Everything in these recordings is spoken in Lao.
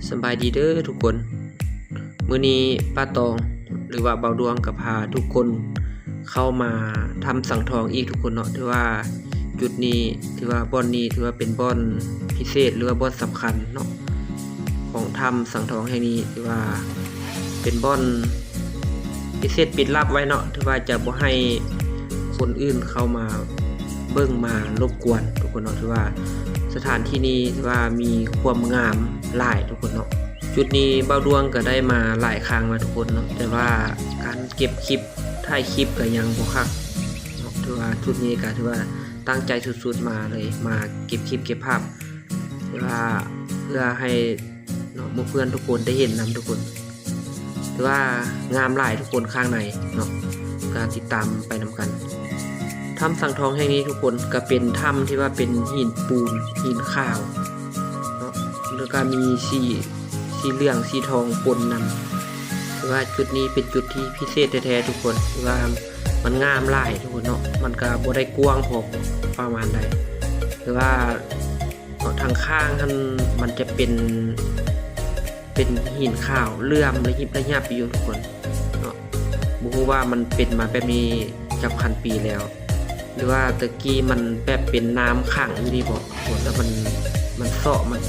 ສະບາຍດີເດີທຸກຄົນ, ມື້ນີ້ປ້າຕອງ ຫຼືວ່າບ່າວດວງກໍພາທຸກຄົນເຂົ້າມາຖ້ຳສັງທອງອີກທຸກຄົນເນາະ. ຖືວ່າຈຸດນີ້ ຖືວ່າບ່ອນນີ້ ຖືວ່າເປັນບ່ອນພິເສດ ຫຼືວ່າບ່ອນສຳຄັນເນາະ ຂອງຖ້ຳສັງທອງແຫ່ງນີ້. ຖືວ່າເປັນບ່ອນພິເສດປິດລັບໄວ້ເນາະ, ຖືວ່າຈະບໍ່ໃຫ້ຄົນອື່ນເຂົ້າມາເບິ່ງມາລົບກວນທຸກຄົນເນາະ. ຖືວ່າສະຖານທີ່ນີ້ຖືວ່າມີຄວາມງາມຫຼາຍທຸກຄົນເນາະ. ຈຸດນີ້ບ່າວດວງກໍໄດ້ມາຫຼາຍຄັ້ງແລ້ວທຸກຄົນເນາະ, ແຕ່ວ່າການເກັບຄລິບ ຖ່າຍຄລິບກໍຍັງບໍ່ຄັກເນາະ. ຖືວ່າຈຸດນີ້ກໍຖືວ່າຕັ້ງໃຈສຸດໆມາເລີຍ, ມາເກັບຄລິບເກັບພາບ ແຕ່ວ່າເພື່ອໃຫ້ເນາະ ໝູ່ເພື່ອນທຸກຄົນໄດ້ເຫັນນຳທຸກຄົນ. ຖືວ່າງາມຫຼາຍທຸກຄົນ ຂ້າງໃນເນາະ, ກໍຕິດຕາມໄປນຳກັນ. ຖ້ຳສັງທອງແຫ່ງນີ້ທຸກຄົນ ກໍເປັນຖ້ຳທີ່ວ່າເປັນຫີນປູນ ຫີນຂາວເນາະ, ແລ້ວກໍມີສີ ສີເຫຼືອງ ສີທອງປົນນຳ. ຖືວ່າຈຸດນີ້ເປັນຈຸດທີ່ພິເສດແທ້ໆທຸກຄົນ, ຖືວ່າມັນງາມຫຼາຍທຸກຄົນເນາະ, ມັນກໍບໍ່ໄດ້ກວ້າງພໍປະມານໃດ. ຖືວ່າເນາະ ທາງຂ້າງຫັ້ນມັນຈະເປັນ ເປັນຫີນຂາວເຫຼື້ອມລະຍິບລະຍັບຢູ່ທຸກຄົນເນາະ. ບໍ່ຮູ້ວ່າມັນເປັນມາແບບນີ້ຈັກພັນປີແລ້ວ ຫຼືວ່າແຕ່ກີ້ມັນແບບເປັນນ້ຳຂັງຢູ່ນີ້ບໍທຸກຄົນ, ແລ້ວມັນ ມັນເຊາະ ມັນ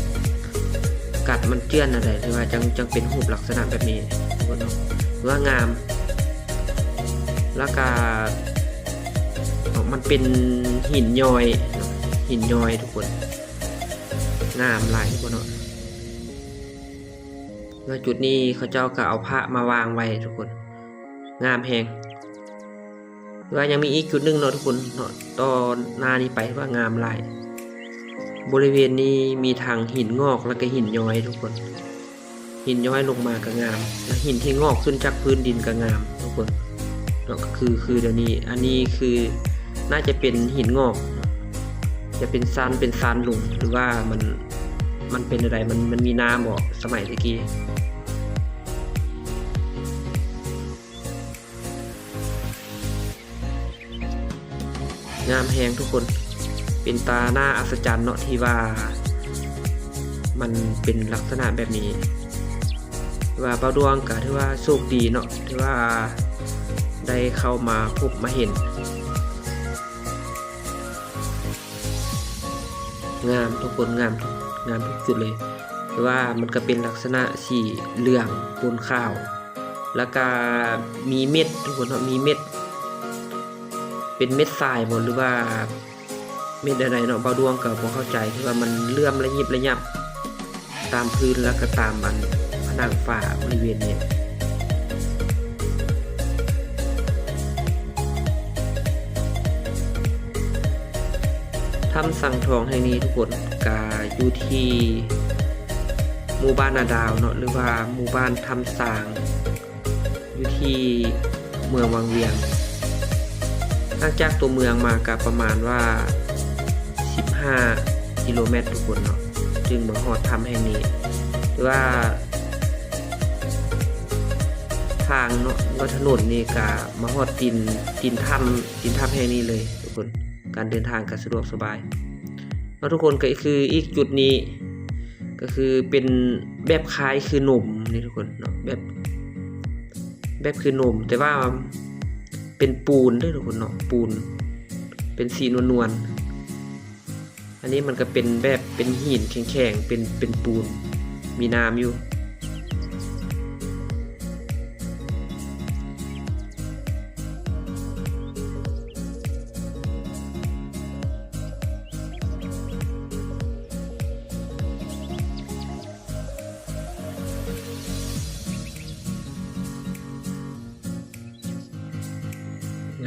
ກັດ ມັນເຈື່ອນແນວໃດ ຫຼືວ່າຈັ່ງ ຈັ່ງເປັນຮູບລັກສະນະແບບນີ້ທຸກຄົນເນາະ. ຖືວ່າງາມ ແລ້ວກະ ມັນເປັນຫີນຍ້ອຍ ຫີນຍ້ອຍທຸກຄົນ, ງາມຫຼາຍທຸກຄົນເນາະ. ແລ້ວຈຸດນີ້ເຂົາເຈົ້າກໍເອົາພະມາວາງໄວ້ທຸກຄົນ, ງາມແຮງ. ແຕ່ວ່າຍັງມີອີກຈຸດໜຶ່ງເນາະທຸກຄົນເນາະ, ຕໍ່ໜ້ານີ້ໄປວ່າງາມຫຼາຍ. ບໍລິເວນນີ້ມີທັງຫີນງອກ ແລ້ວກໍຫີນຍ້ອຍທຸກຄົນ, ຫີນຍ້ອຍລົງມາກໍງາມ ແລະ ຫີນທີ່ງອກຂຶ້ນຈາກພື້ນດິນກໍງາມທຸກຄົນເນາະ. ກໍຄື ຄືດຽວນີ້ ອັນນີ້ຄືໜ້າຈະເປັນຫີນງອກເນາະ, ຈະເປັນຊານ ເປັນຊານຫຼຸງ ຫຼືວ່າມັນ ມັນເປັນແນວໃດ ມັນ ມັນມີນ້ຳບໍ ສະໄໝແຕ່ກີ້. ງາມແຮງທຸກຄົນ, ເປັນຕາໜ້າອັດສະຈັນເນາະ ທີ່ວ່າມັນເປັນລັກສະນະແບບນີ້. ວ່າບ່າວດວງກໍຖືວ່າໂຊກດີເນາະ ທີ່ວ່າໄດ້ເຂົ້າມາພົບມາເຫັນ. ງາມທຸກຄົນ, ງາມ ງາມທຸກຈຸດເລີຍ. ແຕ່ວ່າມັນກໍເປັນລັກສະນະສີເຫຼືອງປົນຂາວ ແລ້ວກະມີເມັດທຸກຄົນເນາະ, ມີເມັດ ເປັນເມັດຊາຍບໍ ຫຼືວ່າເມັດແນວໃດເນາະ, ບ່າວດວງກໍບໍ່ເຂົ້າໃຈ. ທີ່ວ່າມັນເຫຼື້ອມລະຍິບລະຍັບຕາມພື້ນ ແລ້ວກໍຕາມອັນຜະໜັງຝາບໍລິເວນນີ້. ຖ້ຳສັງທອງແຫ່ງນີ້ທຸກຄົນ ກະຢູ່ທີ່ໝູ່ບ້ານນາດາວເນາະ ຫຼືວ່າໝູ່ບ້ານຖ້ຳຊາງ ຢູ່ທີ່ເມືອງວັງວຽງ. ຫ່າງຈາກຕົວເມືອງມາກະປະມານວ່າສິບຫ້າກິໂລແມັດທຸກຄົນເນາະ ຈຶ່ງມາຮອດຖ້ຳແຫ່ງນີ້. ແຕ່ວ່າທາງເນາະ ຫຼືວ່າຖະໜົນນີ້ກະມາຮອດຕີນ ຕີນຖ້ຳ ຕີນຖ້ຳແຫ່ງນີ້ເລີຍທຸກຄົນ. ການເດີນທາງກໍສະດວກສະບາຍເນາະທຸກຄົນ. ກໍຄືອີກຈຸດນີ້ ກໍຄືເປັນແບບຄ້າຍຄືນົມນີ້ທຸກຄົນເນາະ, ແບບ ແບບຄືນົມ ແຕ່ວ່າເປັນປູນເດີທຸກຄົນເນາະ, ປູນ ເປັນສີນວນໆ. ອັນນີ້ມັນກໍເປັນແບບເປັນຫີນແຂງໆ ເປັນ ເປັນປູນ ມີນ້ຳຢູ່.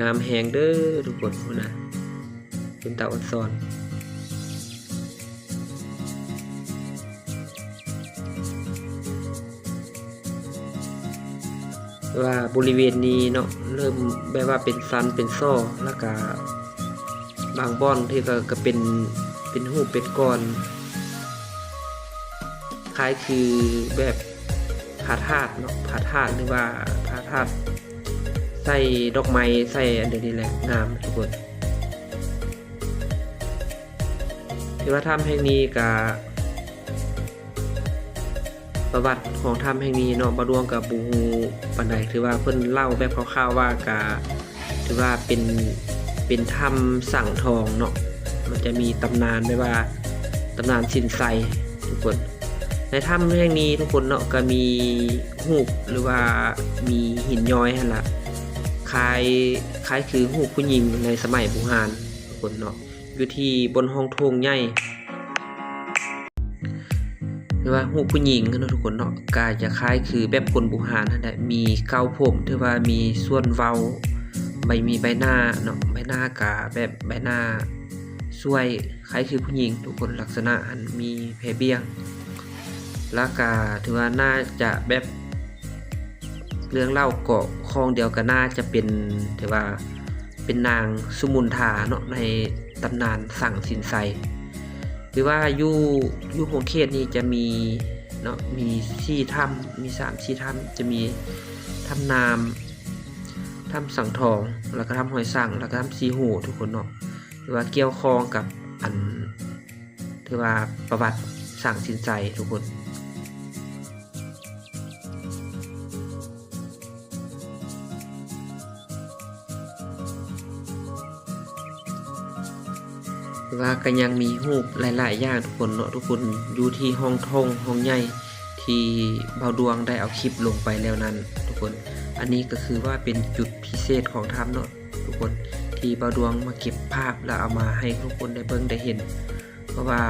ງາມແຮງເດີທຸກຄົນ, ພຸ້ນນະ ເປັນຕາອອນຊອນ. ແຕ່ວ່າບໍລິເວນນີ້ເນາະ ເລີ່ມແບບວ່າເປັນຊັນເປັນຊໍ່ ແລ້ວກະບາງບ່ອນທີ່ກໍ ກໍເປັນ ເປັນຮູບເປັນກ້ອນ ຄ້າຍຄືແບບພະທາດເນາະ, ພະທາດ ຫຼືວ່າພະທາດໃສ່ດອກໄມ້ ໃສ່ອັນດຽວນີ້ແຫຼະ, ງາມທຸກຄົນ. ແຕ່ວ່າຖ້ຳແຫ່ງນີ້ກະ ປະຫວັດຂອງຖ້ຳແຫ່ງນີ້ເນາະ ບ່າວດວງກໍບໍ່ຮູ້ປານໃດ, ຖືວ່າເພິ່ນເລົ່າແບບຄ່າວໆວ່າ ກໍຖືວ່າເປັນ ເປັນຖ້ຳສັງທອງເນາະ. ມັນຈະມີຕຳນານແບບວ່າ ຕຳນານສິນໄຊທຸກຄົນ. ໃນຖ້ຳແຫ່ງນີ້ທຸກຄົນເນາະ ກໍມີຮູບ ຫຼືວ່າມີຫີນຍ້ອຍຫັ້ນລະ ຄ້າຍ ຄ້າຍຄືຮູບຜູ້ຍິງໃນສະໄໝບູຮານທຸກຄົນເນາະ ຢູ່ທີ່ບ່ອນຮ່ອງໂຖງໃຫຍ່ ຫຼືວ່າຮູບຜູ້ຍິງຫັ້ນເນາະທຸກຄົນເນາະ ກໍຈະຄ້າຍຄືແບບຄົນບູຮານຫັ້ນແຫຼະ ມີເກົ້າຜົມ ຖືວ່າມີສ່ວນເວົ້າ ໃບ ມີໃບໜ້າເນາະ ໃບໜ້າກະແບບໃບໜ້າສວຍ ຄ້າຍຄືຜູ້ຍິງທຸກຄົນ ລັກສະນະຫັ້ນມີແພບ້ຽງ ແລ້ວກະຖືວ່າໜ້າຈະແບບ ເລື່ອງເລົ່າກໍຂ້ອງດຽວກໍໜ້າຈະເປັນ ຖືວ່າເປັນນາງສຸມຸນທາເນາະ ໃນຕຳນານສັງສິນໄຊ. ຫຼືວ່າຢູ່ ຢູ່ຂົງເຂດນີ້ຈະມີເນາະ ມີສີ່ຖ້ຳ ມີສາມສີ່ຖ້ຳ ຈະມີຖ້ຳນ້ຳ ຖ້ຳສັງທອງ ແລ້ວກໍຖ້ຳຫ້ວຍສັງ ແລ້ວກໍຖ້ຳສີ່ຫູທຸກຄົນເນາະ ຖືວ່າກ່ຽວຂ້ອງກັບອັນ ຖືວ່າປະຫວັດສັງສິນໄຊທຸກຄົນ. ແຕ່ວ່າກໍຍັງມີຮູບຫຼາຍໆຢ່າງທຸກຄົນເນາະ ທຸກຄົນ ຢູ່ທີ່ຮ່ອງໂຖງຮ່ອງໃຫຍ່ທີ່ບ່າວດວງໄດ້ເອົາຄລິບລົງໄປແລ້ວນັ້ນທຸກຄົນ. ອັນນີ້ກໍຄືວ່າເປັນຈຸດພິເສດຂອງຖ້ຳເນາະ ທຸກຄົນ ທີ່ບ່າວດວງມາເກັບພາບ ແລ້ວເອົາມາໃຫ້ທຸກຄົນໄດ້ເບິ່ງໄດ້ເຫັນ ເພາະວ່າ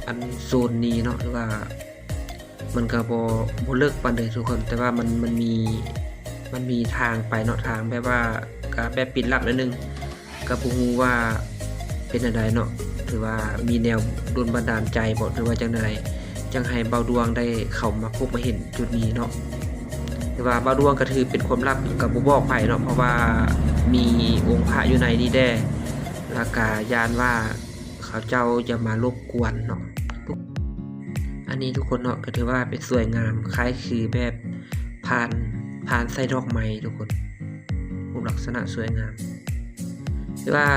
ອັນໂຊນນີ້ເນາະ ຫຼືວ່າມັນກໍບໍ່ ບໍ່ເລິກປານໃດທຸກຄົນ ແຕ່ວ່າມັນ ມັນມີ ມັນມີທາງໄປເນາະ ທາງແບບວ່າ ກໍແບບປິດລັບໜ້ອຍໜຶ່ງ ກໍບໍ່ຮູ້ວ່າເປັນແນວໃດເນາະ ຖືວ່າມີແນວດົນບັນດານໃຈບໍ ຫຼືວ່າຈັ່ງໃດ ຈັ່ງໃຫ້ບ່າວດວງໄດ້ເຂົ້າມາພົບມາເຫັນຈຸດນີ້ເນາະ. ແຕ່ວ່າບ່າວດວງກໍຖືເປັນຄວາມລັບ ກໍບໍ່ບອກໃຜເນາະ ເພາະວ່າມີອົງພະຢູ່ໃນນີ້ແດ່ ແລ້ວກະຢ້ານວ່າເຂົາເຈົ້າຈະມາລົບກວນເນາະ. ອັນນີ້ທຸກຄົນເນາະ ກໍຖືວ່າເປັນສວຍງາມ ຄ້າຍຄືແບບພານ ພານໃສ່ດອກໄມ້ທຸກຄົນ ຮູບລັກສະນະສວຍງາມ. ແຕ່ວ່າ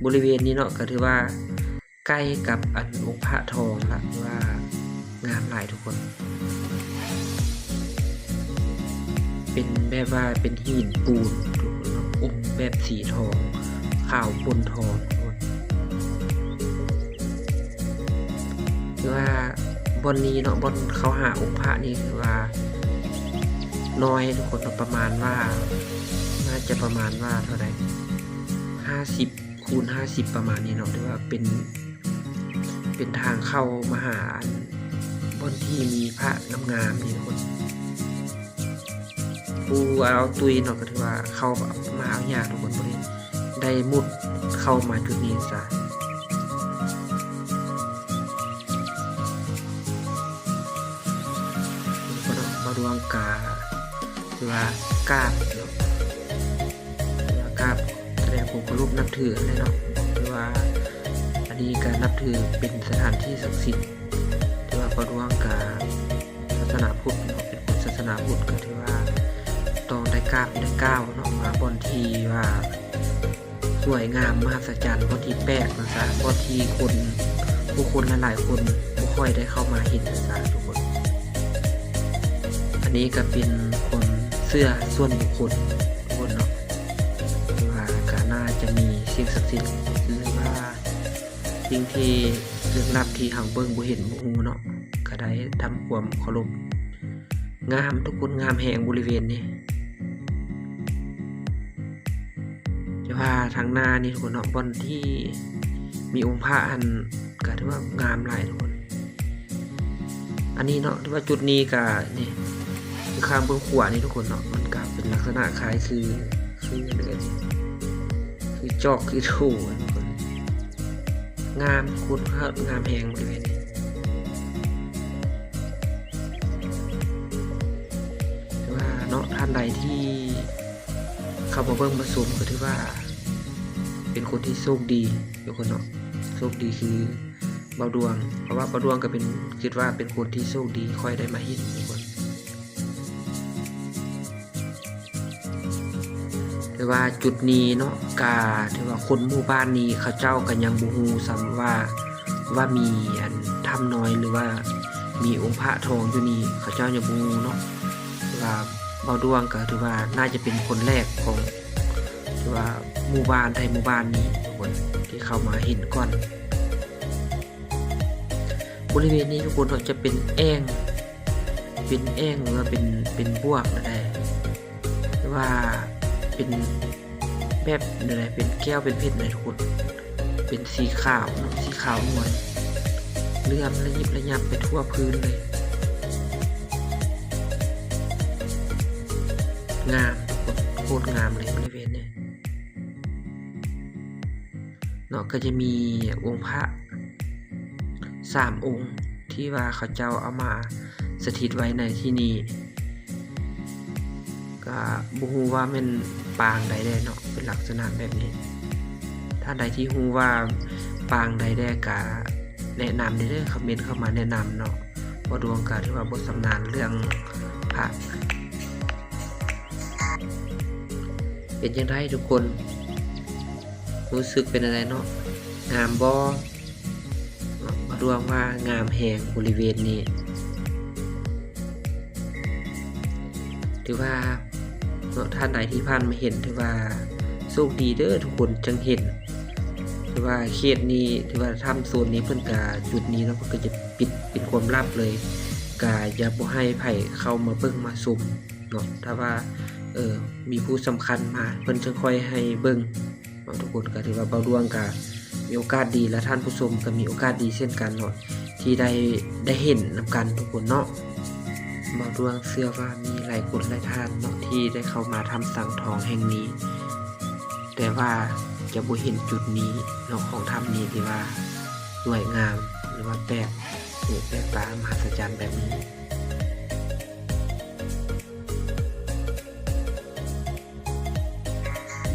ບໍລິເວນນີ້ເນາະ ກໍຖືວ່າ ໃກ້ກັບອັນອົງພະທອງລະ ຖືວ່າງາມຫຼາຍທຸກຄົນ ເປັນແບບວ່າເປັນຫີນປູນທຸກຄົນເນາະ ອົມແບບສີທອງ ຂາວປົນທອງທຸກຄົນ. ຖືວ່າບ່ອນນີ້ເນາະ ບ່ອນເຂົ້າຫາອົງພະນີ້ຖືວ່ານ້ອຍທຸກຄົນເນາະ ປະມານວ່າ ໜ້າຈະປະມານວ່າເທົ່າໃດ ຫ້າສິບ ຄູນຫ້າສິບປະມານນີ້ເນາະ ຖືວ່າເປັນ ເປັນທາງເຂົ້າມາຫາອັນ ບ່ອນທີ່ມີພະງາມໆນີ້ທຸກຄົນ. ຜູ້ເອົາຕຸ້ຍເນາະ ກໍຖືວ່າເຂົ້າມາເອົາຍາກທຸກຄົນ ບໍ່ໄດ້ ໄດ້ມຸດເຂົ້າມາຈຸດນີ້ຊະ. ບ່າວດວງກະ ຖືວ່າກາບເນາະ ຖືວ່າກາບສະແດງຄວາມເຄົາລົບນັບຖືຫັ້ນແຫຼະເນາະ ຖືວ່າອັນນີ້ກະນັບຖືເປັນສະຖານທີ່ສັກສິດ ຖືວ່າບ່າວດວງກະສາສະໜາພຸດເນາະ ເປັນຄົນສາສະໜາພຸດ ກະຖືວ່າຕ້ອງໄດ້ກາບໄດ້ກ່າວເນາະ ວ່າບ່ອນທີ່ວ່າ ສວຍງາມມະຫັດສະຈັນ ບ່ອນທີ່ແປກວ່າຊະ ບ່ອນທີ່ຄົນ ຜູ້ຄົນຫຼາຍໆຄົນບໍ່ຄ່ອຍໄດ້ເຂົ້າມາເຫັນວ່າຊະທຸກຄົນ. ອັນນີ້ກໍເປັນຄວາມເຊື່ອສ່ວນບຸກຄົນທຸກຄົນເນາະ ວ່າກໍໜ້າຈະມີສິ່ງສັກສິດ ຫຼືວ່າສິ່ງທີ່ລຶກລັບທີ່ເຮົາເບິ່ງບໍ່ເຫັນບໍ່ຮູ້ເນາະ ກໍໄດ້ທຳຄວາມເຄົາລົບ. ງາມທຸກຄົນ ງາມແຮງບໍລິເວນນີ້. ແຕ່ວ່າທາງໜ້ານີ້ທຸກຄົນເນາະ ບ່ອນທີ່ມີອົງພະຫັ້ນ ກໍຖືວ່າງາມຫຼາຍທຸກຄົນ. ອັນນີ້ເນາະ ຖືວ່າຈຸດນີ້ກໍນີ້ ຢູ່ຂ້າງເບື້ອງຂວານີ້ທຸກຄົນເນາະ ມັນກໍເປັນລັກສະນະຄ້າຍຄື ຄືເລື່ອງ ຄືຈອກຄືໂຖທຸກຄົນ. ງາມໂຄດງາມແຮງບໍລິເວນນີ້. ຖືວ່າເນາະ ທ່ານໃດທີ່ເຂົ້າມາເບິ່ງມາຊົມ ກໍຖືວ່າເປັນຄົນທີ່ໂຊກດີທຸກຄົນເນາະ ໂຊກດີຄືບ່າວດວງ ເພາະວ່າບ່າວດວງກໍເປັນ ຄິດວ່າເປັນຄົນທີ່ໂຊກດີ ຂ້ອຍໄດ້ມາເຫັນທຸກຄົນ. ແຕ່ວ່າຈຸດນີ້ເນາະ ກະຖືວ່າຄົນໝູ່ບ້ານນີ້ ເຂົາເຈົ້າກະຍັງບໍ່ຮູ້ຊ້ຳວ່າ ວ່າມີອັນຖ້ຳນ້ອຍ ຫຼືວ່າ ມີອົງພະທອງຢູ່ນີ້ ເຂົາເຈົ້າຍັງບໍ່ຮູ້ເນາະ. ແຕ່ວ່າບ່າວດວງກໍຖືວ່າໜ້າຈະເປັນຄົນແລກຂອງ ຖືວ່າໝູ່ບ້ານໄທໝູ່ບ້ານນີ້ ທຸກຄົນ ທີ່ເຂົ້າມາເຫັນກ່ອນ. ບໍລິເວນນີ້ ທຸກຄົນເນາະ ຈະເປັນແອ່ງ ເປັນແອ່ງ ຫຼືວ່າເປັນ ເປັນບວກກໍໄດ້ ຫຼືວ່າເປັນແບບໃດ ເປັນແກ້ວເປັນເພັດໃດ ທຸກຄົນ ເປັນສີຂາວເນາະ ສີຂາວນວນ ເຫຼື້ອມລະຍິບລະຍັບໄປທົ່ວພື້ນເລີຍ. ງາມ ທຸກຄົນ ໂຄດງາມເລີຍບໍລິເວນນີ້ເນາະ. ກໍຈະມີອົງພະສາມອົງ ທີ່ວ່າເຂົາເຈົ້າເອົາມາສະຖິດໄວ້ໃນທີ່ນີ້ ກໍບໍ່ຮູ້ວ່າແມ່ນປາງໃດແດ່ເນາະ ເປັນລັກສະນະແບບນີ້. ທ່ານໃດທີ່ຮູ້ວ່າປາງໃດແດ່ ກໍແນະນຳແດ່ເດີ ຄອມເມັນເຂົ້າມາແນະນຳເນາະ. ບ່າວດວງກໍຖືວ່າບໍ່ຊຳນານເລື່ອງພະ. ເປັນຈັ່ງໃດທຸກຄົນ ຮູ້ສຶກເປັນຈັ່ງໃດເນາະ ງາມບໍ່? ເນາະ ບ່າວດວງວ່າງາມແຮງບໍລິເວນນີ້ ຖືວ່າເນາະ ທ່ານໃດທີ່ຜ່ານມາເຫັນ ຖືວ່າໂຊກດີເດີ ທຸກຄົນຈັ່ງເຫັນ. ຖືວ່າເຂດນີ້ ຖືວ່າຖ້ຳໂຊນນີ້ ເພິ່ນກະ ຈຸດນີ້ເນາະ ເພິ່ນກະຈະປິດເປັນຄວາມລັບເລີຍ ກະຢ່າບໍ່ໃຫ້ໃຜເຂົ້າມາເບິ່ງມາຊົມເນາະ. ຖ້າວ່າ ເອີ ມີຜູ້ສຳຄັນມາ ເພິ່ນຈຶ່ງຄ່ອຍໃຫ້ເບິ່ງ ເນາະ ທຸກຄົນ. ກໍຖືວ່າບ່າວດວງກໍມີໂອກາດດີ ແລະ ທ່ານຜູ້ຊົມກໍມີໂອກາດດີເຊັ່ນກັນເນາະ ທີ່ໄດ້ ໄດ້ເຫັນນຳກັນທຸກຄົນເນາະ. ບ່າວດວງເຊື່ອວ່າມີຫຼາຍຄົນຫຼາຍທ່ານເນາະ ທີ່ໄດ້ເຂົ້າມາຖ້ຳສັງທອງແຫ່ງນີ້ ແຕ່ວ່າຈະບໍ່ເຫັນຈຸດນີ້ເນາະ ຂອງຖ້ຳນີ້ ທີ່ວ່າສວຍງາມ ຫຼືວ່າແປກຫູແປກຕາ ມະຫັດສະຈັນແບບນີ້.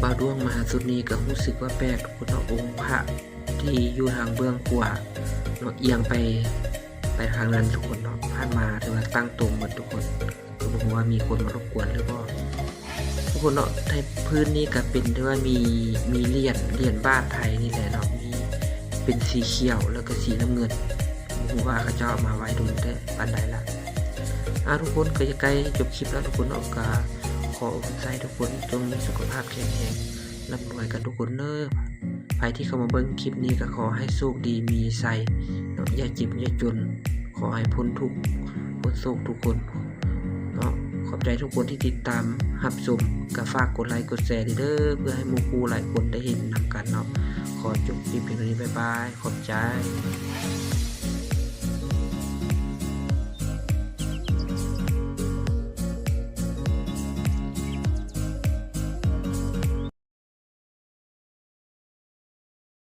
ບ່າວດວງມາຈຸດນີ້ກໍຮູ້ສຶກວ່າແປກພຸ້ນເນາະ ອົງພະທີ່ຢູ່ທາງເບື້ອງຂວາເນາະ ອຽງໄປ ໄປທາງນັ້ນທຸກຄົນເນາະ. ຜ່ານມາຖືວ່າຕັ້ງຕົງໝົດທຸກຄົນ ກໍບໍ່ຮູ້ວ່າມີຄົນມາລົບກວນຫຼືບໍ່ທຸກຄົນເນາະ. ໃນພື້ນນີ້ກໍເປັນ ຖືວ່າມີ ມີຫຼຽນ ຫຼຽນບາດໄທນີ້ແຫຼະເນາະ ມີເປັນສີຂຽວ ແລ້ວກໍສີນ້ຳເງິນ. ບໍ່ຮູ້ວ່າເຂົາເຈົ້າເອົາມາໄວ້ດົນແຕ່ປານໃດລະ. ອາ ທຸກຄົນ ກໍຈະໃກ້ຈົບຄລິບແລ້ວທຸກຄົນເນາະ. ກໍຂໍອວຍພອນໃຫ້ທຸກຄົນຈົ່ງມີສຸຂະພາບແຂງແຮງ ລ່ຳລວຍກັນທຸກຄົນເດີ. ໃຜທີ່ເຂົ້າມາເບິ່ງຄລິບນີ້ກໍຂໍໃຫ້ໂຊກດີມີໄຊເນາະ ຢ່າເຈັບຢ່າຈົນ ຂໍໃຫ້ພົ້ນທຸກພົ້ນໂສກທຸກຄົນເນາະ. ຂອບໃຈທຸກຄົນທີ່ຕິດຕາມຮັບຊົມ ກໍຝາກກົດໄລກົດແຊເດີ ເພື່ອໃຫ້ໝູ່ຄູ່ຫຼາຍຄົນໄດ້ເຫັນນຳກັນເນາະ. ຂໍຈົບຄລິບພຽງເທົ່ານີ້ ບາຍບາຍ ຂອບໃຈ.